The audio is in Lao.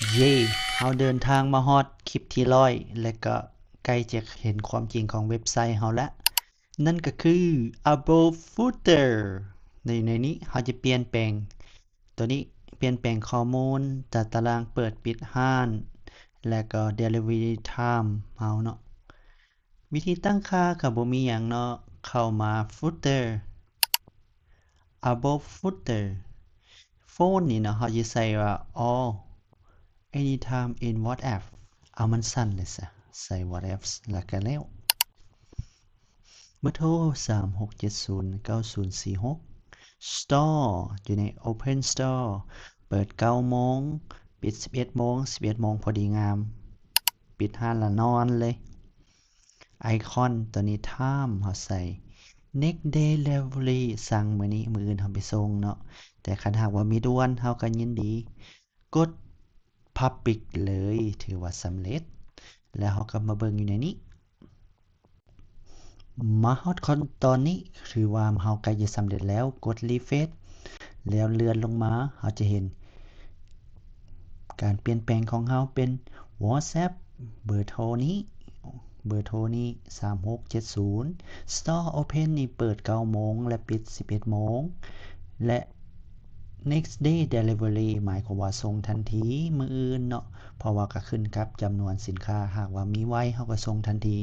ເຢ້ ເຮົາເດີນທາງມາຮອດຄລິບທີຮ້ອຍ ແລະກໍໃກ້ຈະເຫັນຄວາມຈິງຂອງເວັບໄຊເຮົາລະ. ນັ້ນກໍຄື About Footer ໃນ ໃນນີ້ເຮົາຈະປ່ຽນແປງ ໂຕນີ້ປ່ຽນແປງຂໍ້ມູນ ຕາຕະລາງເປີດປິດຮ້ານ ແລະກໍ Delivery Time ເຮົາເນາະ. ວິທີຕັ້ງຄ່າກໍບໍ່ມີຫຍັງເນາະ ເຂົ້າມາ Footer, About Footer, Phone ນີ້ເນາະ ເຮົາຈະໃສ່ວ່າ All, Anytime in WhatsApp ເອົາມັນສັ້ນເລີຍຊະ ໃສ່ WhatsApp ແລ້ວກໍແລ້ວ. ເບີໂທ ສາມຫົກເຈັດສູນເກົ້າສູນສີ່ຫົກ. Store ຢູ່ໃນ Open Store ເປີດເກົ້າໂມງ ປິດສິບເອັດໂມງ, ສິບເອັດໂມງພໍດີງາມ ປິດຮ້ານລະນອນເລີຍ. Icon ໂຕນີ້ Time ເຮົາໃສ່ Next Day Delivery ສັ່ງມື້ນີ້ ມື້ອື່ນເຮົາໄປສົ່ງເນາະ. ແຕ່ຄັນຫາກວ່າມີດ່ວນ ເຮົາກໍຍິນດີ ກົດ Public ເລີຍ ຖືວ່າສຳເລັດ. ແລ້ວເຮົາກໍມາເບິ່ງຢູ່ໃນນີ້ ມາຮອດຂັ້ນຕອນນີ້ ຖືວ່າເຮົາໃກ້ຈະສຳເລັດແລ້ວ ກົດ Refresh ແລ້ວເລື່ອນລົງມາ ເຮົາຈະເຫັນການປ່ຽນແປງຂອງເຮົາເປັນ WhatsApp ເບີໂທນີ້ ເບີໂທນີ້ ສາມຫົກເຈັດສູນ. Store Open ນີ້ເປີດເກົ້າໂມງ ແລະ ປິດສິບເອັດໂມງ ແລະ Next Day Delivery ໝາຍຄວາມວ່າສົ່ງທັນທີມື້ອື່ນເນາະ ເພາະວ່າກໍຂຶ້ນກັບຈຳນວນສິນຄ້າ ຫາກວ່າມີໄວເຮົາກໍສົ່ງທັນທີ.